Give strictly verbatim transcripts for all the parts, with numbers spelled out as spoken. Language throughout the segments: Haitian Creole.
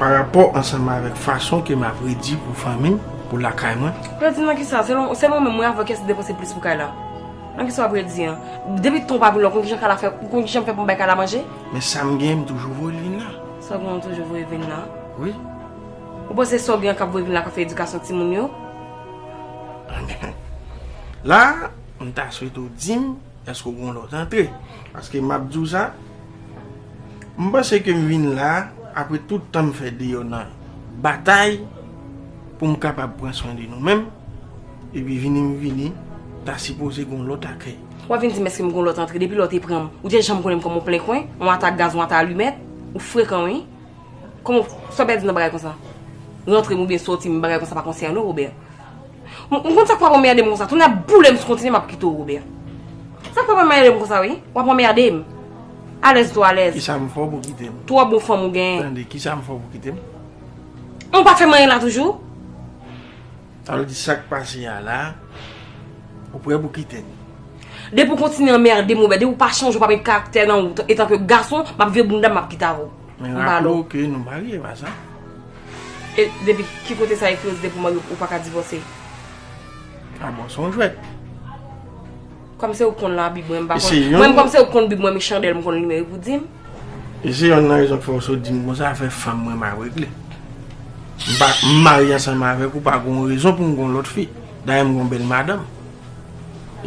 Pa rapò ansanm avèk fason ke m ap redi pou fanmi m, pou lakay mwen. Redi nan kisa? Se mwen menm mwen avè w ki depanse plis pou kay la. Nan kisa w ap redi an? Depi tan w pa vin la, ou konn kijan kay la fè, ou konn kijan m fè pou m bay kay la manje? Men sa m gen, m toujou voye l vin la. Sa w gen, ou toujou voye vin la? Wi. Ou panse sa w gen an k ap voye vin la k ap fè edikasyon timoun yo? La, m ta swete w di m, èske w gen yon lòt antre? Paske m ap di w sa, m panse ke m vin la, apre tout tan m fè deyò nan batay, pou m kapab pran swen de nou menm, epi vini m vini, ta sipoze gen yon lòt akèy. W ap vin di m èske m gen yon lòt antre? Depi lè w te pran m, ou te janm konnen m kòm yon plen kwen, yon ata gaz, yon ata alimèt? Ou frekan, wi. Kòman sa w pèdi nan bagay konsa? Rantre m oubyen sòti m, bagay konsa pa konsène w, Robert. M, m konn sa k pral anmède m konsa. Tounen ap boule m si w kontinye, m ap kite w, Robert. Sa k pral anmède m konsa, wi? W ap anmède m. Alèz tou alèz. Kisa m fè w pou w kite m? Twò bon fanm ou genyen. Tande, kisa m fè w pou w kite m? Ou pa fè m anyen la toujou? Sa vle di sa k pase a la, ou prè pou kite m? Depi w kontinye anmède m, Robert, depi w pa chanje, w pa met karaktè nan ou etanke gason, m ap vire bounda m, m ap kite avè w. Men raple w ke nou marye, pa sa? E depi ki kote sa ekri w di depi w marye ou pa ka divòse? A bon, se yon jwèt. Kòm se ou k konn la Bib, mwen m pa konn. Mwen menm kòm se ou k konn Bib, mwen m chandèl, m konn limen, epi w di m. E se yonn nan rezon k fè w sot di m konsa, afè fanm mwen m a regle. M pa, m marye ansanm avèk ou, pa gen yon rezon pou m gen yon lòt fi. Dayè m gen yon bèl madanm.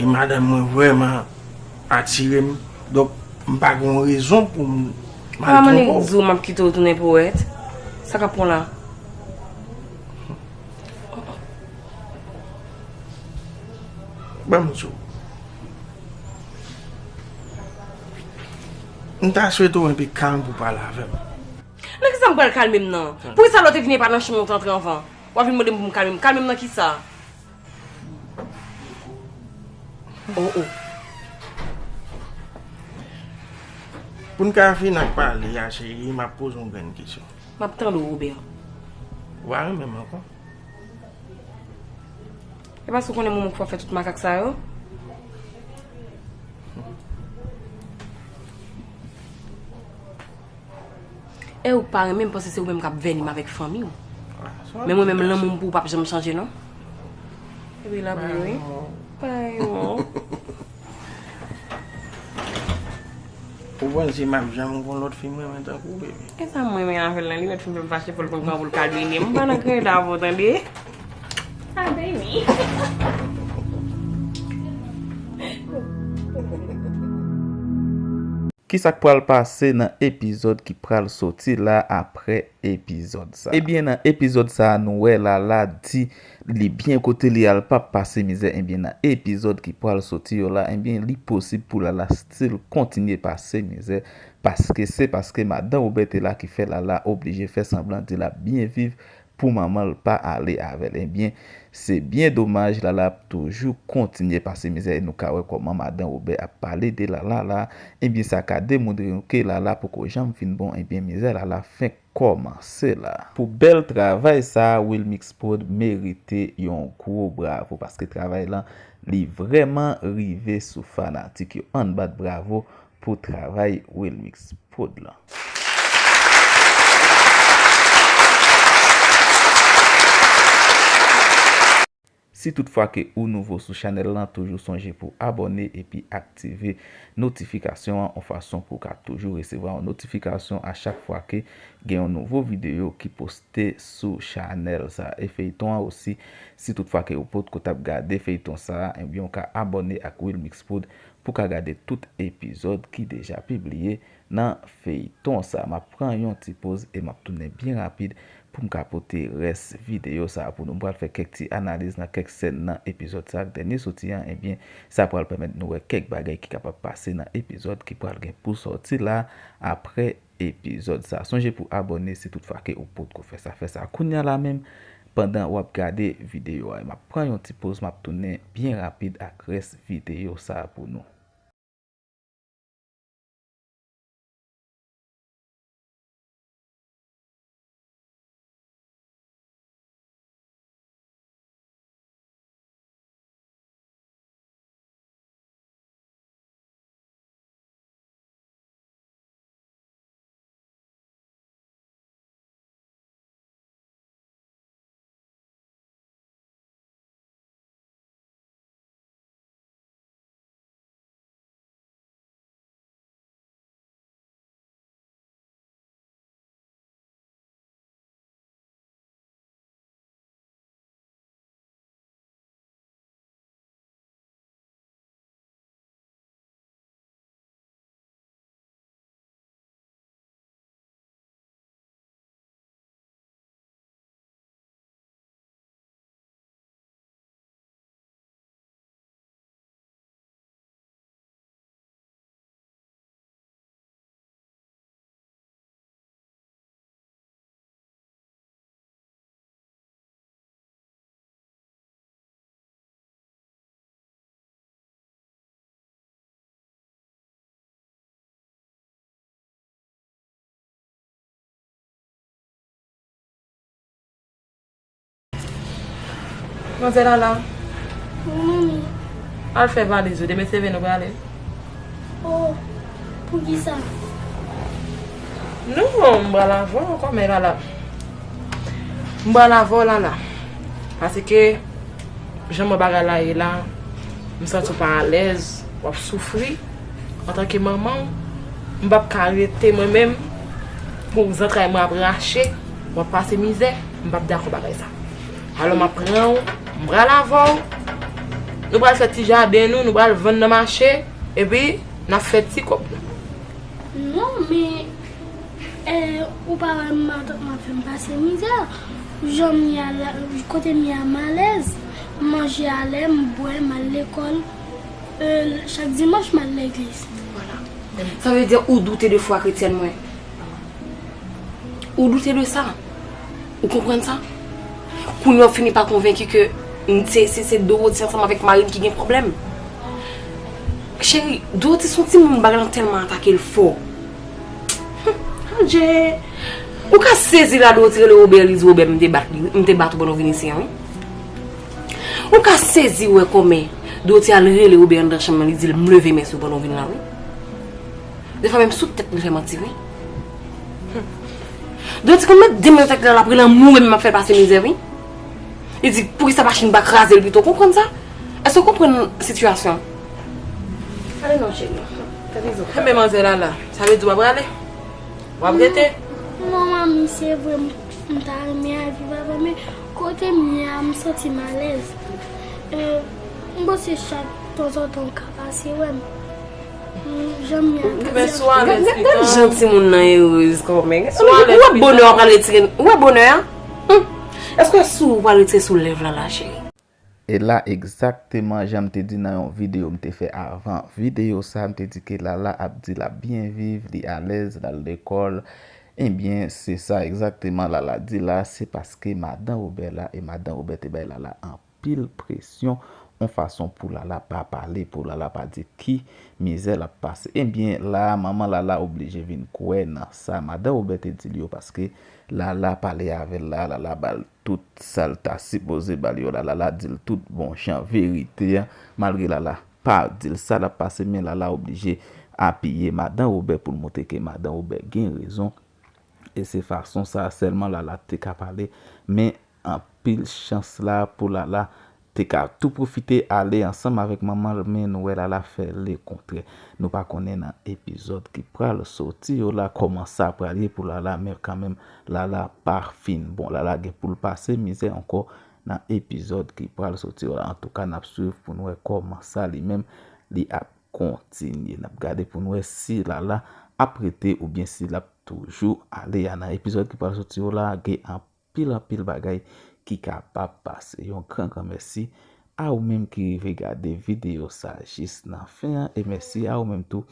E madanm mwen vrèman atire m. Donk, m pa gen yon rezon pou m mal twonpe w. Kòman m di w m ap kite w tounen powèt? Sa k ap pran la? Ban m di w. M ta swete w enpe kalm pou w pale avè m. Nan kisa m pral kalme m nan? Poukisa lè w te vini e pa nan chanm ou te antre anvan? W ap vin mande m pou m kalme m. Kalme m nan kisa? Oh, oh. Pou n ka fin ak pale a, cheri, m ap poze w yon grenn kesyon. M ap tande w, Robert. Ou pa renmen m ankò? E paske w konnen moman k w ap fè tout makak sa yo? E ou pa renmen m, panse se ou menm k ap vèni m avèk fanmi w. Men mwen menm, lanmou m pou ou p ap janm chanje, non. Epi l ap ri, wi. Pa yon. Ou panse m ap janm gon lòt fi m renmen tankou w, baby? E sa m renmen avè l lan, li mèt fin fè m fache, fò l konn kòman pou l kalme li. M pa nan krèy avè w, tande. Ah, baby. Kisa k pral pase nan epizòd ki pral soti la apre epizòd sa? Ebyen, nan epizòd sa, nou wè Lala di li byen kote li al p ap pase mizè. Ebyen, nan epizòd ki pral soti yo la, ebyen, li posib pou Lala still kontinye pase mizè, paske se paske madan Wobè te la ki fè Lala oblije fè sanblan di l ap byen viv pou manman l pa ale avè l. Ebyen, se byen domaj, Lala ap toujou kontinye pase mizè e nou ka wè kòman madan Wobè ap pale de Lala la. Ebyen, sa ka demontre nou ke Lala poko janm fin bon. Ebyen, mizè Lala fenk kòmanse la. Pou bèl travay sa, Wilmix Prod merite yon gwo bravo, paske travay lan, li vrèman rive sou fanatik yo. Ann bat bravo pou travay Wilmix Prod lan. Si tout fwa ke ou nouvo sou chanèl lan, toujou sonje pou abòne epi aktive notifikasyon an, yon fason pou w ka toujou resevwa yon notifikasyon a chak fwa ke gen yon nouvo videyo ki poste sou chanèl sa. E feyton an osi, si tout fwa ke ou potko t ap gade feyton sa, ebyen, ou ka abòne ak Wilmix Prod pou w ka gade tout epizòd ki deja pibliye nan feyton sa. M ap pran yon ti poz e m ap tounen byen rapid pou m ka pote rès videyo sa pou nou. M pral fè kèk ti analiz nan kèk sèn nan epizòd sa ak dènye soti an, ebyen, sa pral pèmèt nou wè kèk bagay ki kapab pase nan epizòd ki pral gen pou sòti la apre epizòd sa. Sonje pou abòne si tout fwa ke ou potko fè sa. Fè sa kounya la menm pandan w ap gade videyo a. M ap pran yon ti poz, m ap tounen byen rapid ak rès videyo sa pou nou. Manzè Lala, Wi, manmi. Al fè valiz ou, demen se vin nou prale. Oh, poukisa? Non, m pral avè w ankò, men Lala. M pral avè w, Lala. Paske, jan mwen bagay la ye la, m santi w pa alèz, w ap soufri. Antanke manman w, m p ap ka rete mwen menm pou zantray mwen ap rache, w ap pase mizè, m p ap dakò bagay sa. Alò, m ap pran w, m pral avè w. Nou pral fè ti jaden nou, nou pral vann nan mache, epi n ap fè ti kòb nou. Non, men, eh, ou pa wè m, matant mwen fè m pase mizè. Jan m ye a la, kote m ye a, m alèz. M manje alè, m bwè, m al lekòl. Eh, chak dimanch, m al legliz. Sa vle di ou doute de fwa kretyèn mwen. Ou doute de sa. Ou konprann sa? Kounye a w fini pa konvenki ke se, se, se Dorothy ansanm avèk mari m ki gen pwoblèm. Cheri, Dorothy se yon timoun, bagay lan tèlman atake l fò. Adje! Ou ka sezi la, Dorothy rele Robert, li di Robert, m te bat li, m te bat ou pandan w vin isi an, wi. Ou ka sezi wè kòman Dorothy al rele Robert anndan chanm nan, li di l m leve men sou ou pandan w vin la, wi. Defwa menm sou tèt li fè manti, wi. Dorothy konn met de men nan tèt li la, l ap rele anmou, men m ap fè l pase mizè, wi. Li di, poukisa machin pa kraze l pito, w konprann sa? Èske w konprann sitiyasyon? Ale non, cheri. Fè bizou. Men manzè Lala, sa vle di w ap prale? W ap rete? Non, manmi, se vre, m, m ta renmen al viv avè w, men kote m ye a, m santi m alèz. Eh, m panse chak tanzantan ou ka pase wè m. Mm, jan m ye a, Men si w alèz Gad, gad, gad jan timoun nan erez kòmè. Sou alèz Ou wè bonè w pral retire, ou wè bonè a? Hmm. Èske sou ou pral retire sou lèv la la, cheri? E la egzakteman jan m te di nan yon videyo m te fè avan videyo sa, m te di ke Lala ap di l ap byen viv, li alèz, l al lekòl. Ebyen, se sa egzakteman Lala di la, se paske madan Robè la, e madan Robè te bay Lala anpil presyon, yon fason pou Lala pa pale, pou Lala pa di ki mizè l ap pase. Ebyen, la, manman Lala oblije vin kwè nan sa madan Robè te di l yo, paske Lala pale avè l la, Lala ba l tout sa l ta sipoze ba l yo la. Lala di l tout bon jan verite an, malgre Lala pa di l sa l ap pase, men Lala oblije apiye madan Robè pou l montre ke madan Robè gen rezon. E se fason sa a sèlman Lala te ka pale, men anpil chans la pou Lala te ka tou pwofite ale ansanm avèk manman l, men nou wè Lala fè lekontrè. Nou pa konnen nan epizòd ki pral soti yo la kòman sa pral ye pou Lala, men kanmenm Lala pa fin bon. Lala gen pou l pase mizè ankò nan epizòd ki pral soti yo la. Antouka, n ap swiv pou n wè kòman sa li menm li ap kontinye. N ap gade pou n wè si Lala ap rete oubyen si l ap toujou ale a. Nan epizòd ki pral soti yo la, gen anpil, anpil bagay ki kapab pase. Yon gran, gran mèsi a ou menm ki rive gade videyo sa jis nan fen an, e mèsi a ou menm tou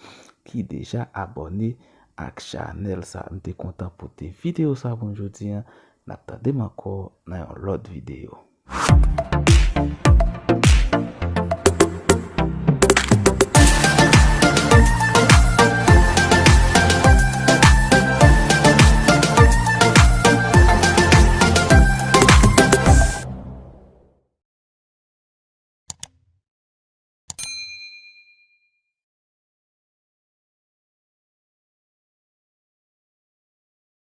ki deja abòne ak chanèl sa. M te kontan pote videyo sa pou n jodi an. N ap tande m ankò nan yon lòt videyo.